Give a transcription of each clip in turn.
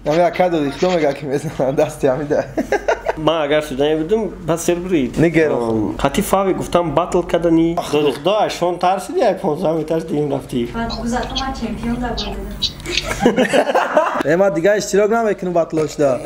Ами акадо дихто мега ки мезанам дасти ҳамида. Ман агар шуда будам, пас сер бурид. Нигерам. Қати фави гуфтам батл кардани. Худо ашон тарсиди, ай 15 метр дим рафти. Баъд гузатма ман чемпион да будам. Э, ман дига иштирок намекунам батлошда.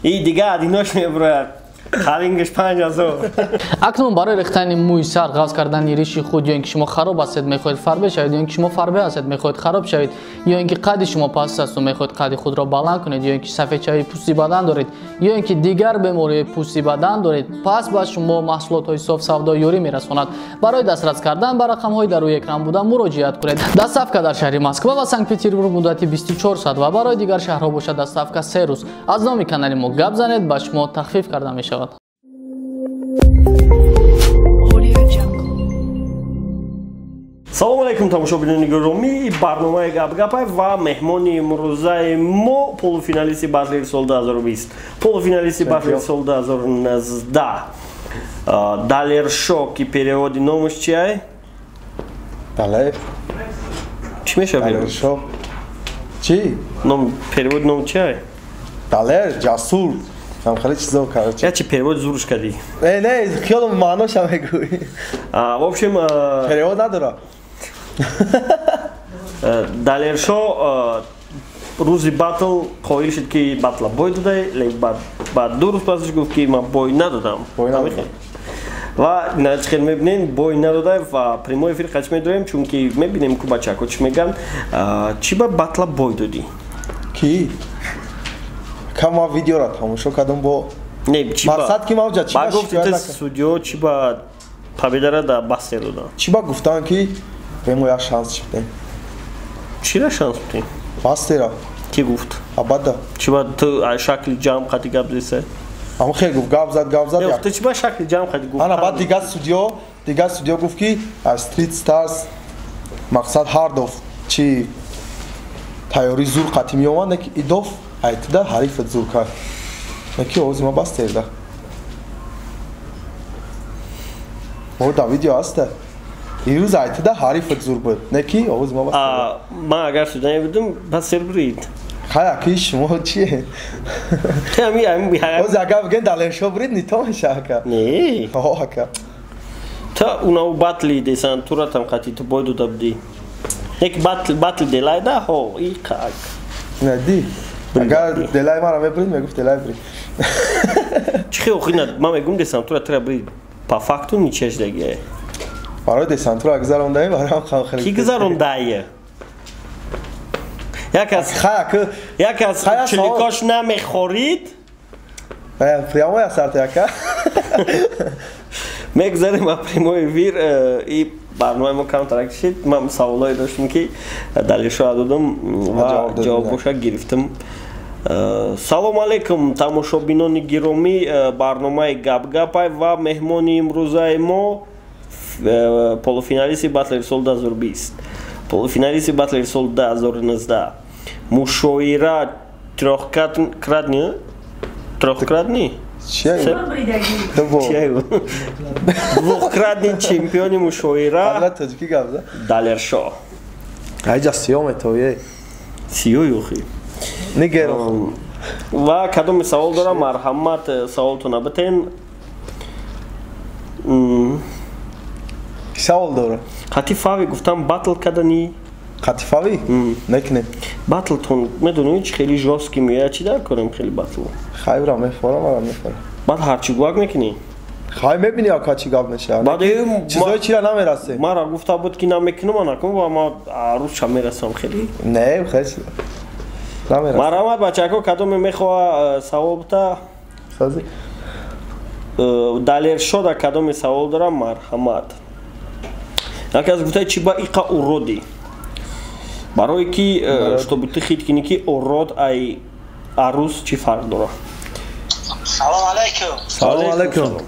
И дига адинош меброяд. Қалингаш 5000. Акнун барои рехтани мӯи сар, ғафз кардани риши худ, ё ин ки шумо хароб ҳастед, мехоҳед фарбе шавед, ё ин ки шумо фарбе ҳастед, мехоҳед хароб шавед, ё ин ки қадди шумо паст аст ва мехоҳед қадди худро баланд кунед, ё ин ки сафедшавии пӯсти бадан доред, ё ин ки дигар бемориҳои пӯсти бадан доред, пас ба шумо маҳсулотҳои соф савдо ёрӣ мерасонад. Барои дастрас кардан ба рақамҳои дар рӯи экран буда муроҷиат кунед. Доставка дар шаҳри Москва ва Санкт-Петербург муддати 24 соат ва барои дигар шаҳрҳо бошад доставка 3 рӯз. Аз номи канали мо гап занед, ба шумо тахфиф карда мешавад. Салом алейкум, тамошобинони гиромӣ, барномаи Гапгапай ва меҳмони имрӯзаи мо полуфиналисти батлери соли 2020, полуфиналисти батлери соли 2019, Далершо, ки переводи номаш чиай? Далер. Чӣ мешавад? Далершо. Чӣ? Ном переводи ном чиай? Далер, ҷасур. Там хеле чизо, короче. Я чи перевод зурш кардӣ? Не, не, хиёлам маъноша мегӯӣ. В общем, перевод надора. Далершо рӯзи батл қоил шуд, ки батла бой додай, лекин баъд ду рӯз пасаш гуфт, ки ман бой надодам. Ва чӣ хел мебинем, бой надодай ва прямой эфир қач медорем, чунки мебинем ку бачако чӣ меган. Чӣ ба батла бой додӣ? Ки? Кама видеора тамошо кардам бо не, чӣ ба мақсад ки ман чӣ ба гуфти ту судьё чӣ ба победара да басте додам? Чӣ ба гуфтан, ки бе мо як шанс чиптем. Чира шанс будем? Бастера. Ки гуфт? Абада. Чӣ ба ту ай шакли ҷамъ қати гап зеса? Ама хел гуфт, гап зад, гап зад. Не, ту чӣ ба шакли ҷамъ қати гуфт? Ана баъд дигар судьё гуфт, ки аз Street Stars мақсад ҳар доф чи тайёрӣ зур қати меомад, ки идоф айтида ҳарифат зур кард. Ки овози ма бастерда. О, да видео ҳаста. Ирӯз айтида ҳарифат зур буд. Не ки овози ма бастерда. Ман агар шуда будам, пас сер бурид. Хай, аки шумо чие? Ами ами Оз агар бигӯем Далершо бурид, не то меша ака. Не. О, ака. Та унав батли десан туратам қати ту бой дода будӣ. Нек батл батл делайда хо и как. Не ди. Агар делай мара мебурид, мегуфт делай бурид. Чӣ хел охи ман мегӯм десантура тура бурид. По факту ничеш деге. Барои десантура гузарондаем, барои ҳам хеле. Ки гузарондае? Як аз хай ака як аз чиликош намехорид. Прямо я сарта ака. Мегузарем ба прямой эфир и барномаи мо камтарак шид. Ман саволое доштам, ки Далершоа додам ва ҷавобоша гирифтам. Салом алейкум, тамошобинони гиромӣ, барномаи Гапгапай ва меҳмони имрӯзаи мо полуфиналисти батлери соли 2020, полуфиналисти батлери соли 2019, мушоира трёхкратный, трёхкратный, двухкратный чемпиони мушоира Далершо. Айҷа сиё метовие. Сиё юхи. Нигерам. Ва кадоме савол дорам, марҳамат, саволтона битен. Савол дора? Қати фави гуфтам батл кардани. Қати фави? Мекунем. Батлтон медонӣ чи хеле жёсткий меояд, чӣ дар корем хеле батл? Хайра мефорам, ара мефорам. Баъд ҳарчи гувак мекунӣ? Хай, мебинӣ ака чӣ гап мешавад. Баъд чизои чира намерасем. Мара гуфта буд, ки намекунам, накун ва ма рӯзша мерасам хеле. Не, хеле намерасем. Марҳамат, бачако, кадоме мехоҳа савол бита? Сази. Далершода кадоме савол дорам, марҳамат. Яке аз гуфта, чи ба иқа уродӣ? Барое ки чтобы ту хит кунӣ, ки урод ай арӯс чӣ фарқ дорад? Салом алейкум. Салом алейкум.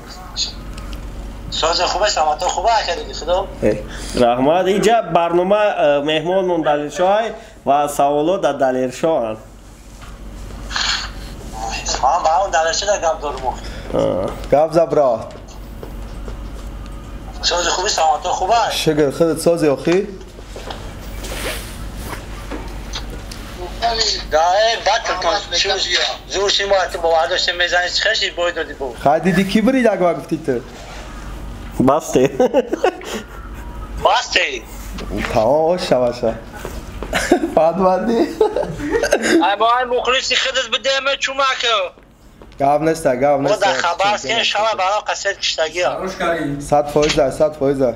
Сози хубе, саломато хубе, акади худо. Раҳмат. Инҷа барнома меҳмонмон Далершоҳай ва саволо дар Далершоҳанд. Ман ба он Далершода гап дорум. Гап за, брат. Сози хуби, саломато хубе. Шукр, худат сози охи? Зур шумо бовар доштем мезанед чӣ хеши бой додӣ бо. Хай диди ки бурид агва гуфтӣ ту? Басте. Басте. Тамом ош шаваша. Фадвади. Ай бо ай мухлиси худат бидеме чумако. Гап неста, гап неста. Мо дар хабар аст ки шава баро қасед киштагиа. 100%, 100%.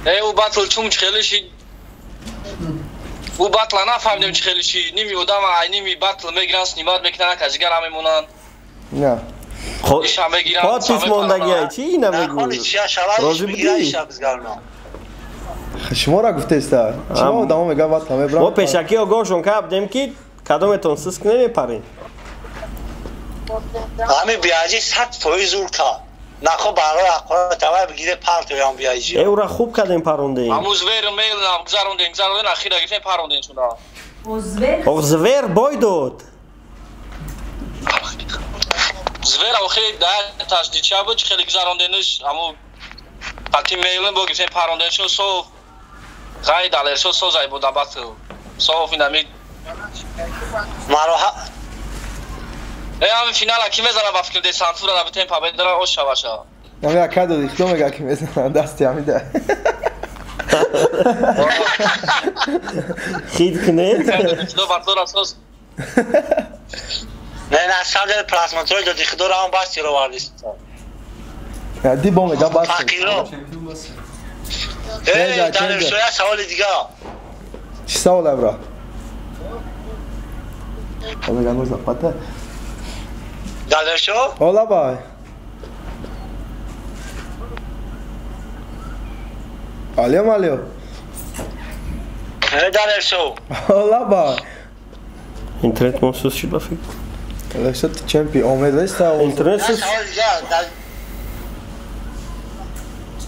Э у батл чум хеле шид. У батла нафаҳмидем чӣ хеле шид. Ними одам ай ними батл мегиранд, снимат мекунанд, кажигара мемонанд. Не. Иша мегиранд. Подпись мондагиай, чӣ ина мегӯӣ? Розӣ будӣ? Шуморо гуфтеста. Чима одамо мегӯянд батла мебарам. Мо пешакӣ огоҳшон кардем ки кадометон сиск намепаред. Ҳами биаҷи 100% зур кард. Нахо барои аққора тавай бигире партоям биаҷи. Э ура хуб кардем парондем. Ҳаму звер мейл гузарондем, гузарондем, ахира гирифтем парондем шуна. Ох звер бой дод. Звер охири да таждича буд, хеле гузарондениш, ҳаму қати мейлн бо гирифтем парондем шун соф. Ғай далершо созай буда батл. Соф инами мароҳа Э ҳамин финала ки мезанам ба фикр десантура да битем победара ош шаваша. Ами ака додӣ, худо мега ки мезанам дасти ҳамида. Хид кунед. Худо батлора соз. Не, на самом деле просмотрой додӣ худоро ҳам басти ро вардист. Ди бо мега басти. Фақиро. Э, Далершо як саволи дига. Чӣ савол абра? Мега нур запата. Далершо? Ола бай. Алё, алё. Э, Далершо. Ола бай. Интернет мо сус шуд ба фикр. Далершо ту чемпион омедаиста. Интернет сус.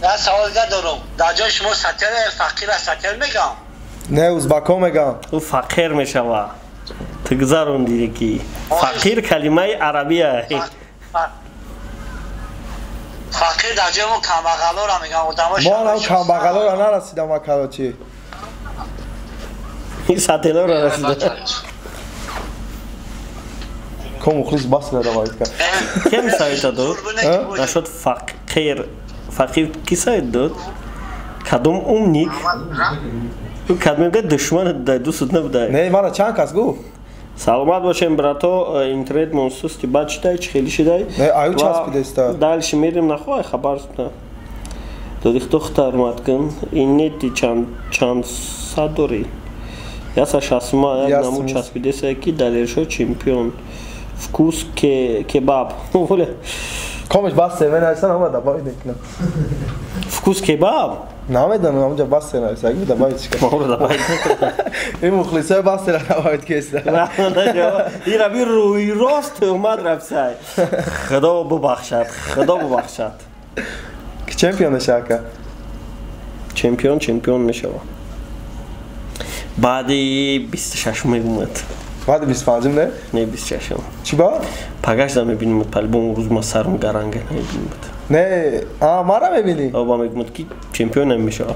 Я савол дига дорам. Дар ҷои шумо сател фақира сател мегам? Не, узбако мегам. Ӯ фақир мешава. Ту гузарондӣ ки фақир калимаи арабия. Фақир дар ҷои мо камбағалора мегам, одамо. Мо ҳам камбағалора нарасидам а короче. Ин сателора расида. Ко мухлис бас давайд кард. Кем совета дод? Нашуд фақир. Фақир ки совет дод? Кадом умник? Ӯ кадом мегӯяд душман дар дӯстат набудай. Не, мана чанд кас гуфт. Саломат бошем, брато, интернет мон сусти бад шудай, чӣ хеле шудай. Не, аю часпидаиста. Дальше мерем нахоҳай хабар на. Додихто хутармат кун. Ин нети чанд сад дорӣ? Яса шасма як намуд часпидеса ки Далершо чемпион. Вкус кебаб. Комиш бас се менависан, ама добавить мекунам. Вкус кебаб? Намедонам, ҳамҷа бас се нависа, агар добавить чӣ кар. Маро добавить. Ин мухлисои бас сера добавить кеста. Ин раби рӯи рост туҳмат рафсай. Худо бубахшад, Худо бубахшад. Ки чемпион мешава ака? Чемпион, чемпион мешава. Баъди 26 мегумад. Баъди 25 не? Не, 26. Чӣ ба? Пагашда мебинимад, по-любому рӯз ма сарм гаранга мебинимад. Не, а мара мебинӣ? Оба мегумад ки чемпион намешава.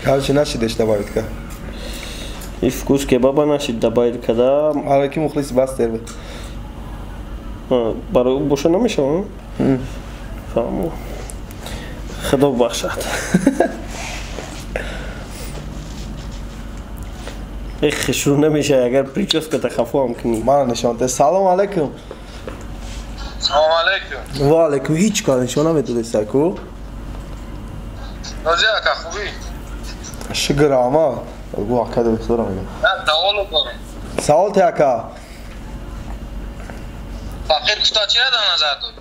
Короче, нашидеш добавить ка. И вкус кебаба нашид добавить када. Ара ки мухлиси бастер буд. Барои ӯ боша намешава? Фаҳмо. Худо бахшад. Эх, шурӯъ намешавад агар прическата хафо ҳам кунӣ. Мана нишон де. Салом алейкум. Салом алейкум. Ва алейкум. Ҳеҷ кор нишон намедодеста ку? Розия ака, хубӣ? Шукр ама. Гу ака дӯстора мегӯям. Савол дорам. Савол те ака. Фақир гуфта чиро дар назар дорӣ?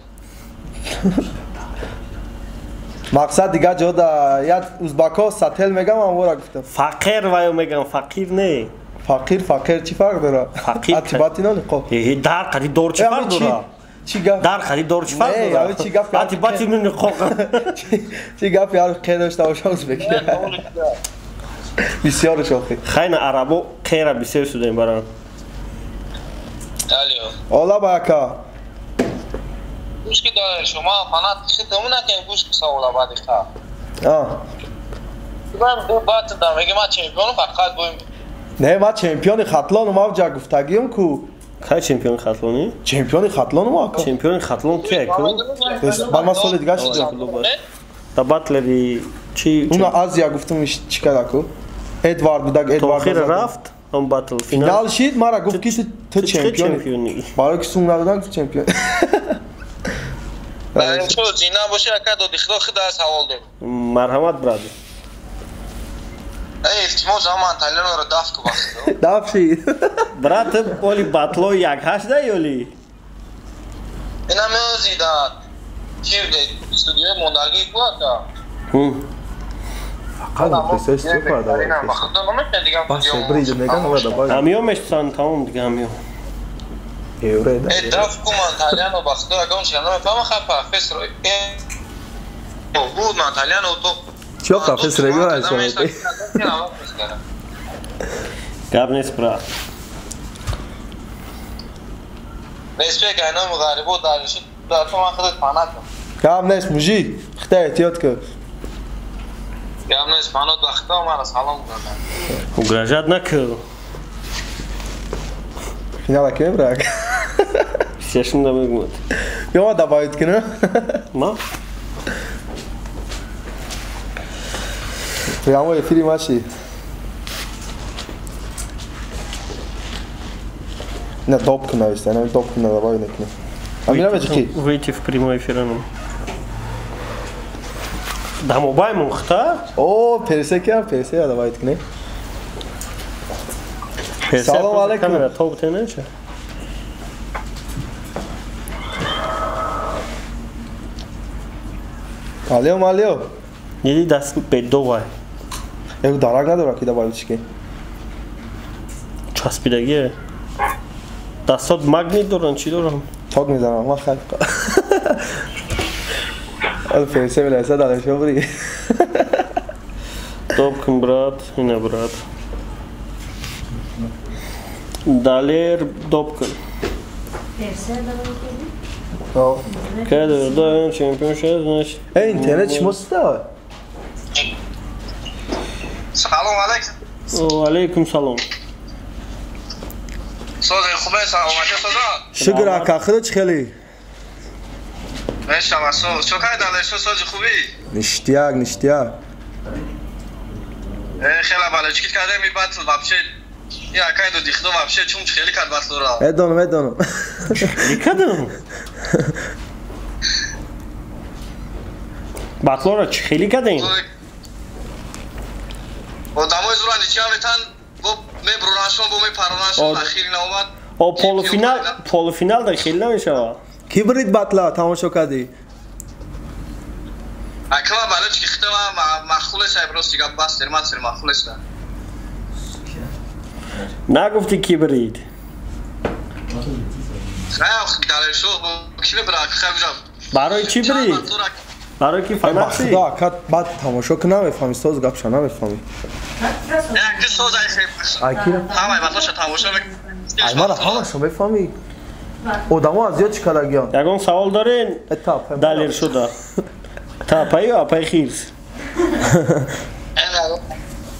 Мақсад дигар ҷо да як узбако сател мегам, ман вора гуфтам. Фақир ваё мегам, фақир не. Фақир, фақир чӣ фарқ дора? Фақир. Атибати нони қо. Э, дар харидор чӣ фарқ дора? Чӣ гап? Дар харидор чӣ фарқ дора? Не, чӣ гап? Атибати нони қо. Чӣ гап яр қе дошта бошам узбеки. Бисёр шохи. Хайна арабо қера бисёр судаем баран. Алло. Ола ба ака. Гӯш ки доред шумо фанат хитму накунед, гӯш ки савола баъди ха. А. Ман ду бат дам мегӣ ман чемпионам, фақат боем. Не, ма чемпиони Хатлонум, авҷа гуфтагием ку. Кай чемпиони Хатлонӣ? Чемпиони Хатлонум ака. Чемпиони Хатлон ки ку? Ба ма соли дига шидам. Да батлери чи? Уна Азия гуфтум чӣ када ку? Эдвард будаг, Эдвард. Охир рафт он батл финал. Финал шид, мара гуфт ки ту чемпиони. Барои ки сум надодан гуфт чемпион. Чо зина боши ака доди худо худа савол дор. Марҳамат брат. Эй, илтимос аман Анталиянро даф ку бахт. Даф шид. Брат, оли батло як ҳашт да ёли? Ина меози да чи студияи мондагӣ ку ака. Фақат песои супер да. Бас бриҷ меган ва да бай. Ҳамиё мешсан тамом дига ҳамиё. Евре да. Э даф ку Анталияно бахт агон чи намефаҳмам ха профессор. Буд Анталияно то Чё профессор регион шумо? Гап нест брат. Респект айном ғарибо дариши дар то ман худат фанатам. Гап нест мужик, хита эҳтиёт кун. Гап нест фанат вақта мара салом додам. Угрожать накун. Финала ки брак. Сешн да мегӯяд. Ё добавить кунам? Ма? Прямо эфири маши. Не топку навести, она топку на добавить накину. А меня ки? Выйти в прямой эфир нам. Да мобай мухта? О, пересекя, пересекя добавить кне. Салом алейкум. Камера топ тенече. Алло, алло. Диди даст бедовай. Эгу дарак надора ки добавить ки. Часпидагие. Дастот магнит доран, чӣ доран? Ток мезанам, ман хай. Ал ферсе мелайса далешо бри. Топ кун брат, ина брат. Далер доп кун. Ферсе добавить? О. Кайда, да, чемпион шед, значит. Эй, интернет чмо ста? Салом алейкум. О, алейкум салом. Сози хубе, саломатӣ соза. Шукр ака, худо чӣ хеле? Мешава соз. Чо кай далешо сози хубӣ? Ништяк, ништяк. Э, хела балечки кардем и батл вообще. Я кай до дихно вообще чум хеле кард батлро. Медонам, медонам. Никадам. Батлора чӣ хеле кардем? Одамои зура ничья метан бо мебрураншон, бо мепаронаншон, ахири наомад. О, полуфинал, полуфинал да хеле намешава. Ки брид батла тамошо кардӣ? Акла балечки хитама махулес ай просто гап бастер, мастер махулес да. Нагуфти ки брид? Хай, далешо, ки мебра, хай бижам. Барои чӣ брид? Барои ки фанатӣ? Худо ака, баъд тамошо ки намефаҳмӣ, соз гапша намефаҳмӣ. Як ки соз ай хеб. Ай ки? Ҳамаи батлаша тамошо мекунӣ. Ай мара ҳамаша мефаҳмӣ. Одамо аз ёд чӣ кардагиён? Ягон савол дорен? Далер шуда. Та апаи ё апаи хирс?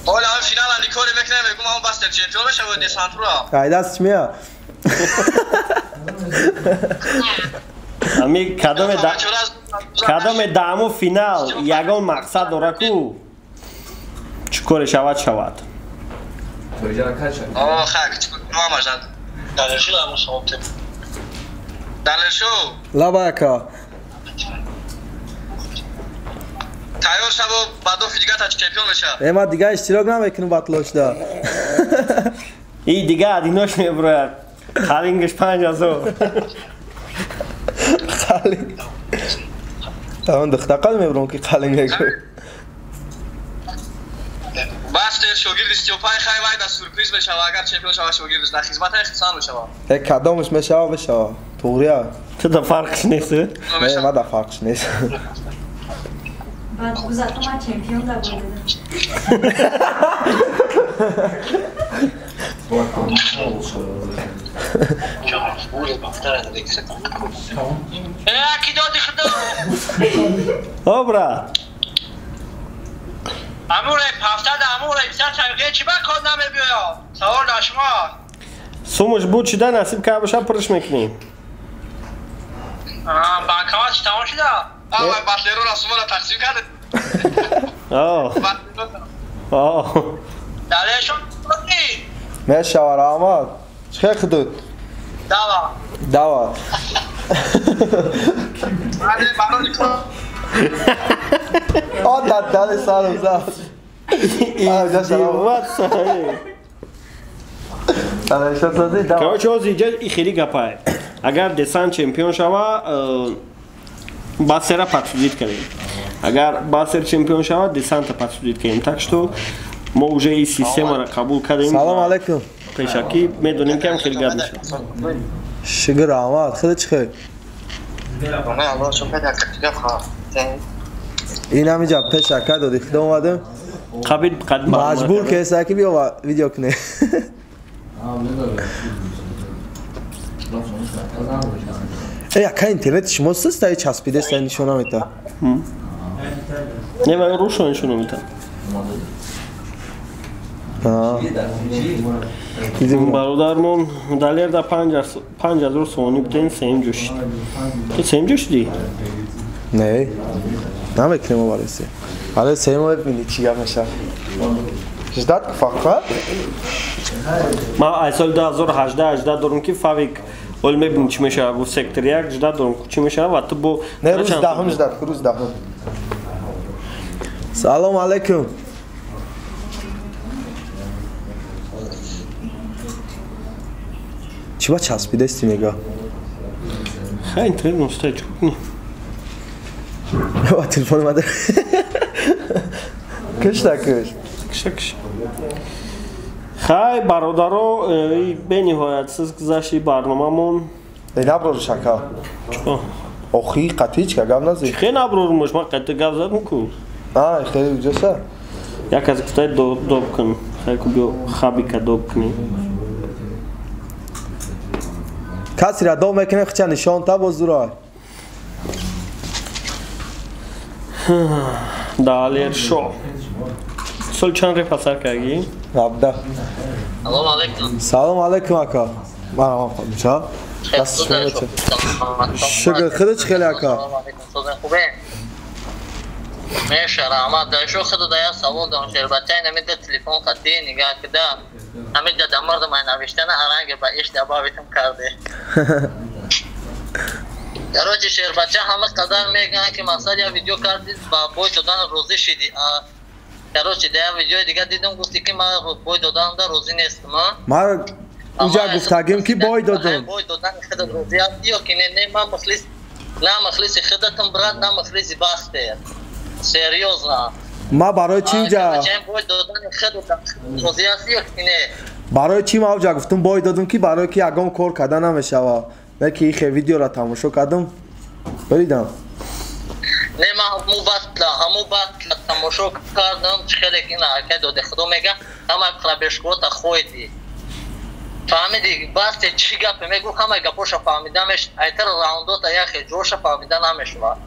Ола ам финала никори мекунем, мегум ам бастер чемпион мешава десантура. Ай даст мея. Ами кадоме да кадоме даму финал ягон мақсад дора ку? Чӣ коре шавад шавад. О, хак, мама жад. Далершо аму савол теп. Далершо. Лаба ака. Тайёр шаво баъдофи дига та чемпион меша. Э, ма дига иштирок намекунам батлошда. И дига адинош меброяд. Қалингаш 5000. Қалинг. Он духта қал мебром ки қалинг мегӯ. Бастер шогирди 35 хай вай да сюрприз мешава, агар чемпион шава шогирдиш дар хизматаи хисан мешава. Э, кадомаш мешава бешава. Туғрия. Ту да фарқш нест? Не, ма да фарқш нест. Баъд гузато ман чемпион да бой додам. Э, ки доди худо? О, брат. Амуре, ҳафтада амуре, бисар чайқе чӣ ба код намебиёяд? Савол да шумо. Сумуш буд шуда насиб ка боша пурш мекунем. Банкомат тамом шуда? Батлеро сумора тақсим кард. Далешон мешава раҳмат. Чӣ худут? Дава. Дава. О, дадали сарам зад. Короче, ҳозир инҷа и хеле гапае. Агар Десант чемпион шава, Басера подсудить кардем. Агар Басер чемпион шава, Десанта подсудить кардем. Так что мо уже и системаро қабул кардем. Салом алейкум. Пешакӣ медонем ки ҳам хеле гап мешавад. Шукр раҳмат. Худат чӣ хел? Ин ҳаминҷа пешака доди худо омадем. Қабил қадим маҷбур кеса ки биё видео кунем. Э, ака интернети шумо суст, ай часпидест, ай нишона мета. Не, вай рӯшо нишона мета. Бародармон Далер да 5000 сомонӣ буден, сеюм ҷо шид. Ту сеюм ҷо шидӣ? Не, намекунем барои се. Барои сеюм бибинӣ чӣ гап мешавад. Ждать фақат? Ман аз соли 2018 ждать дорам ки Фавик ол мебинӣ чӣ мешавад, гуфт сектор 1 ждать дорам чӣ мешавад ва ту бо Не, рӯз даҳум ждать, рӯз даҳум. Салом алейкум. Чӣ ба часпидасти мега? Хай интернет ностай чӣ кунӣ? Ба телефони мада. Кишта киш. Киша киш. Хай бародаро, бениҳоят сиз гузашти барномамон. Э, наброру шака. Чӣ? Охи қатъи чӣ гап назӣ? Хе наброрумуш, ман қатъи гап задам ку. А, хеле уҷоса. Як аз гуфтай доб кун. Хай ку биё хабика доб кунӣ. Касира доб мекунем, хича нишон та боз зурай. Далер шо. Сол чанд реп асар кардӣ? 17. Салом алейкум. Салом алейкум ака. Ман ҳам даст шумо чӣ? Шукр, худат чӣ хеле ака? Хубе? Меша раҳмат. Дашо худат дая савол дорам. Шербачай намеда телефон қатӣ нигаҳ кида. Ҳамида дамарда ман навиштана аранге ба иш добавитам карде. Короче, шербача ҳама қадар мегӯянд ки мақсад я видео кардӣ ба бой додан розӣ шидӣ. Короче, да я видеои дигар дидам, гуфтӣ ки ман бой додан да розӣ нестам, а? Ман уҷа гуфтагим ки бой додам. Бой додан худат розӣ ҳастӣ ё ки не? Не, ман мухлис, на мухлиси худатам, брат, на мухлиси Бастер. Серьёзно. Ман барои чӣ уҷа? Бой додани худат розӣ ҳастӣ ё ки не? Барои чӣ ман уҷа гуфтам бой додам ки барои ки ягон кор карда намешава. Не ки ихе видеоро тамошо кардам, баридам. Не, ман ҳаму батла тамошо кардам, чӣ хеле ки ин ҳаракат доде худо мега, ҳама пробежкота хоиди. Фаҳмиди, басте чӣ гапе мегӯ, ҳама гапоша фаҳмида меш, айтар раундота яхе ҷоша фаҳмида намешавад.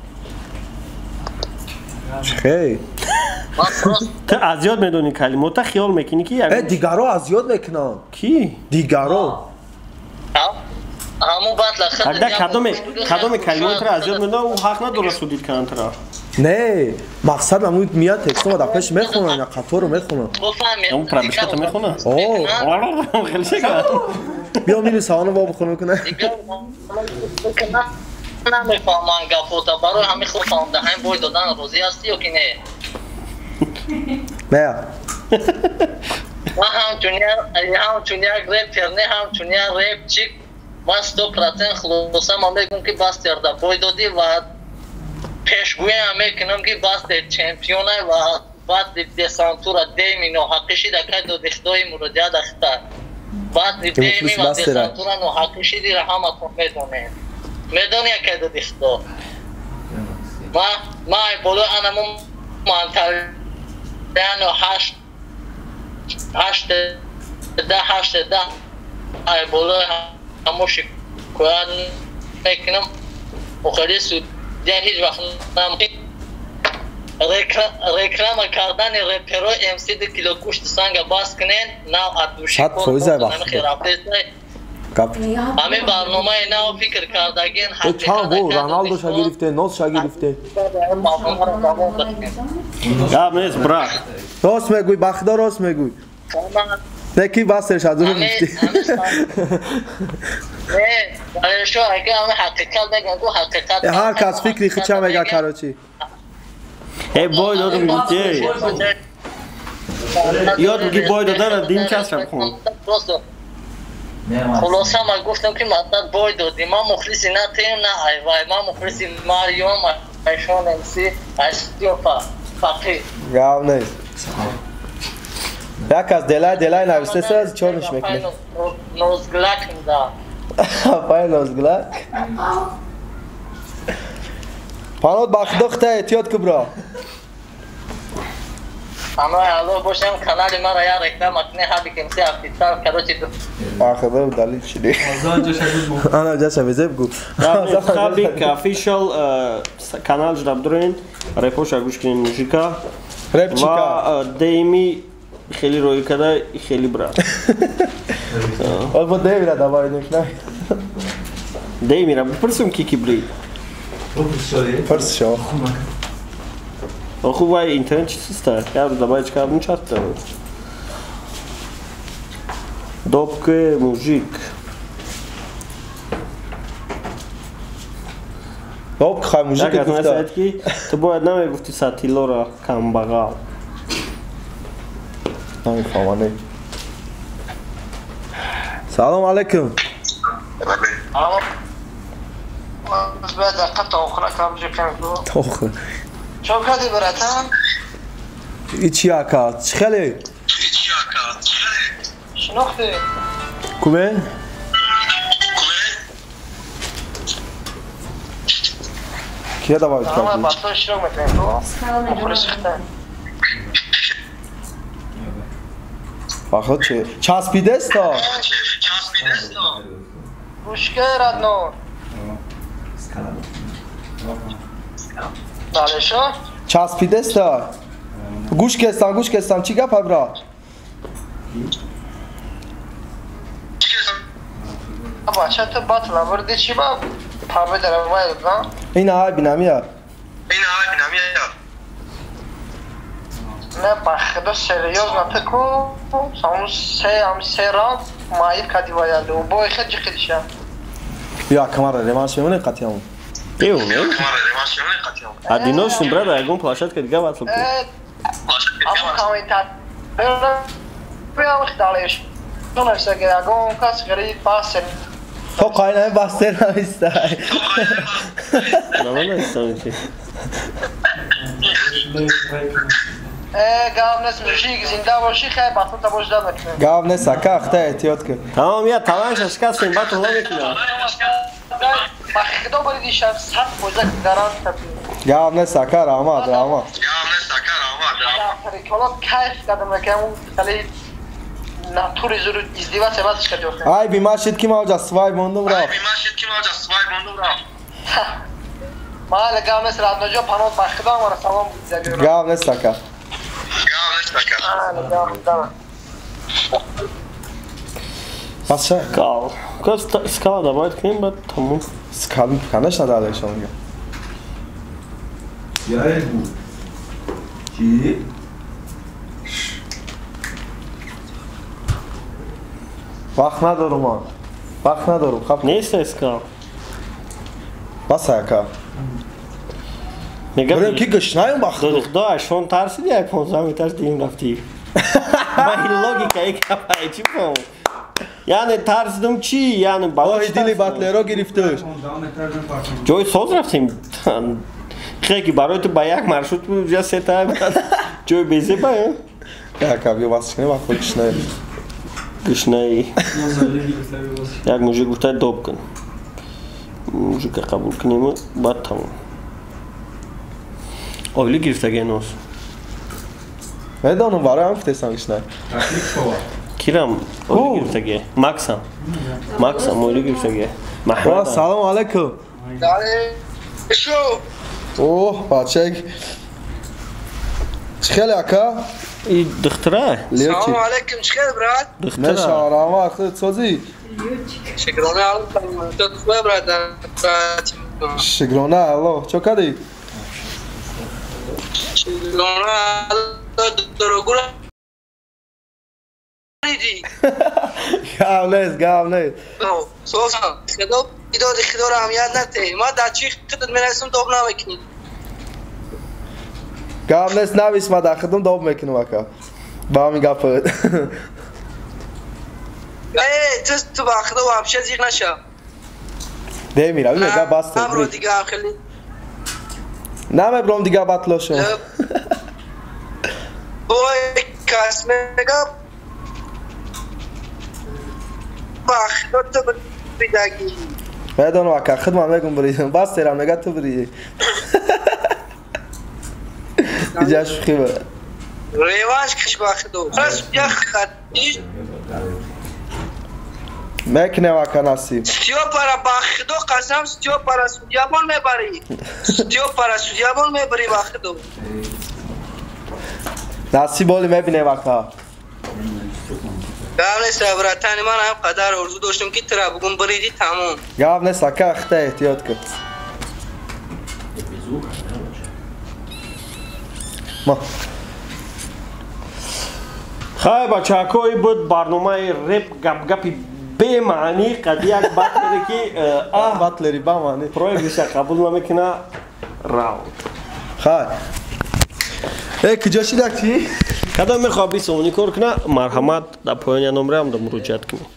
Чӣ? Ту аз ёд медонӣ калимота, хиёл мекунӣ ки э дигаро аз ёд мекунанд. Кӣ? Дигаро. Ҳамун батла Тогда кадоме калимотро аз ёд медонад, ӯ ҳақ надорад судид кардан туро. Не, мақсад ҳамун миёд текстро дар пеш мехонад, ина қаторро мехонад. Ҳамун пробежката мехонад? О, хеле шекар. Биё минус ҳавоно бо бихонем кунад. Намефаҳмам гапота, барои ҳамин худ фаҳмда, ҳамин бой додан розӣ ҳастӣ ё ки не? Не. Ман ҳамчун як репер, не ҳамчун як репчик, ман 100% хулоса ман мегӯям ки Бастерда бой додӣ ва пешгӯям мекунам ки Бастер чемпионай ва баъд десантура деми ноҳақӣ шида кай доди худои муроҷиат ахта. Баъд деми ва десантура ноҳақӣ шидира ҳаматон медонем. Медонӣ кай доди худо? Ман болои анаму манталиано 8 10 8 10 ай болои ҳамо шикоят мекунам. Охири судя ҳеҷ вақт Реклама кардани реперо МС 2 кило гӯшти санга бас кунен, нав атуши. 100% вақт. Ҳамин барномаи нав фикр кардагин. Чанд бор Роналдо ша гирифте, нос ша гирифте. Гап нест, брат. Рост мегӯй, бахда рост мегӯй. Не ки басер ша дурӯғ гуфтӣ. Не, барои ака ҳамин ҳақиқат мегӯям, ку ҳақиқат. Ҳар кас фикри худша мега, короче. Эй, бой додум гуфтӣ. Ёд буги бой додана дим чашам хун. Хулоса ман гуфтам ки мақсад бой додим. Ман мухлиси на тем, на айвай. Ман мухлиси Мариём, Айшон МС, Айстиёпа, Фақир. Гап нест. Як аз делай делай нависте саз чорниш мекунем. Нозглак да. Апай нозглак. Панот бахдохта эҳтиёт ку бро. Ано алло бошам канали мара я реклама кне ҳаби МС официал короче. Ахда удалил шиди. Ана ҷаша безеб гу. Хабик офишал канал ждаб дурин репоша гӯш кунин мужика. Репчика. Ва дейми хеле рӯй када хеле брат. Ол бо деймира давай не. Деймира бипурсум ки ки брид. Пурс шо. Оху вай интернет чи чиста? Я давай чикар чатта. Допке мужик. Доп хай мужик гуфта. Ки ту бояд намегуфти сатилора камбағал. Намефаҳмам. Салом алейкум. Чо кардӣ братан? Ичи ака, чӣ хеле? Шинохтӣ? Кубе? Кия давай кардӣ? Батло иштирок мекунем ту? Бахо че? Часпидеста? Гӯшка родно. Далешо? Часпидеста? Гӯш кестам, гӯш кестам. Чӣ гап бра? Бача ту батла бурди чӣ ба? Победа равай додам. Ина ҳай бинамия. Не, ба худо серьёзно ту ку саму се ам се раунд маиб кади ваялду. Бой хед ҷиқидиша. Бия камара реванш мемонем қатиамон. Эу, не? Одиночный, брат, ягон площадка дига батл кун. Аму комментар. Биям далеш. Донависа ки ягон кас ғариб пас. То қайнами бастер навистай. Наманавистам чи. Гап нест, мужик, зинда бошӣ, хай батлта бош дад мекунем. Гап нест, ака, ахта эҳтиёт кун. Тамом, я таланша шикастем, батл намекунам. Ба худо бариди шаб 100% гарант кардем. Гап нест, ака, раҳмат, раҳмат. Приколот кайф кардам, якам хеле натури зур издеваться базш кардем. Ай бимашид ки мавҷа свайп мондум рафт. Мала гап нест, радноҷо панот ба худо амара салом буд. Гап нест, ака. Пас Скал. Скала добавить кунем, баъд тамом. Скал, конечно, далешон. Вақт надорум ман. Вақт надорум. Нест скал. Бас ака. Мегӯям ки гӯшнаем бахт. Худо ашон тарсиди, ай 15 метр дим рафтӣ. Ба ин логика ик капай чӣ фаҳмам? Яъне тарсидум чӣ? Яъне оҳи дили батлеро гирифтуш. Ҷои соз рафтем. Хе ки барои ту ба як маршрут буд, се та ҷои безеба. Ака, биё бас кунем, вақт гӯшнаем. Гӯшнаи. Як мужик гуфта доб кун. Мужика қабул кунем, баъд тамом. Ойлӣ гирифтагӣ нос. Медонам, барои ҳам гуфтестам гӯшнай. Кирам ойлӣ гирифтагӣ? Максам. Максам ойлӣ гирифтагӣ. Маҳмад. Салом алейкум. Шу. Оҳ, бачак. Чӣ хеле ака? И духтара? Салом алейкум, чӣ хел брат? Духтара. Меша, раҳмат, худат созӣ? Шукрона Аллоҳ, ту хуб брат? Шукрона Аллоҳ, чо кардӣ? Шукрона Аллоҳ, дурӯғ диди. Гап нест, гап нест. Созам, худо идоди худоро аҳамият натеҳ. Ман дар чӣ худат мерасам доб намекунӣ. Гап нест, навис, ман дар худам доб мекунам ака. Ба ҳамин гап. Э, ту ба худо вообще зиқ наша. Демира, мега басте. Амро дига хеле. Намебром дига батлошо. Ой, кас мега ба худо ту бридаги. Медонам ака, худман мегум бридам. Басте рам мега ту бриди. Иҷа шӯхӣ ба. Реванш киш ба худо. Хас я хати. Мекунем ака насиб. Стёпара ба худо қасам, Стёпара судьябон мебарӣ. Стёпара судьябон мебарӣ ба худо. Насиб оли мебинем ака. Гап нест братани, ман ҳам қадар орзу доштам ки тура бугум бриди тамом. Гап нест ака, худта эҳтиёт кун. Ма. Хай бачаҳакои буд барномаи реп гапгапи бемаънӣ қад як батлере ки батлери бамаънӣ проектиша қабул намекуна раунд. Хай. Э, куҷо шидак чӣ? Кадом мехоҳад 20 сомонӣ кор куна, марҳамат, дар поёни номраам да муроҷиат кунед.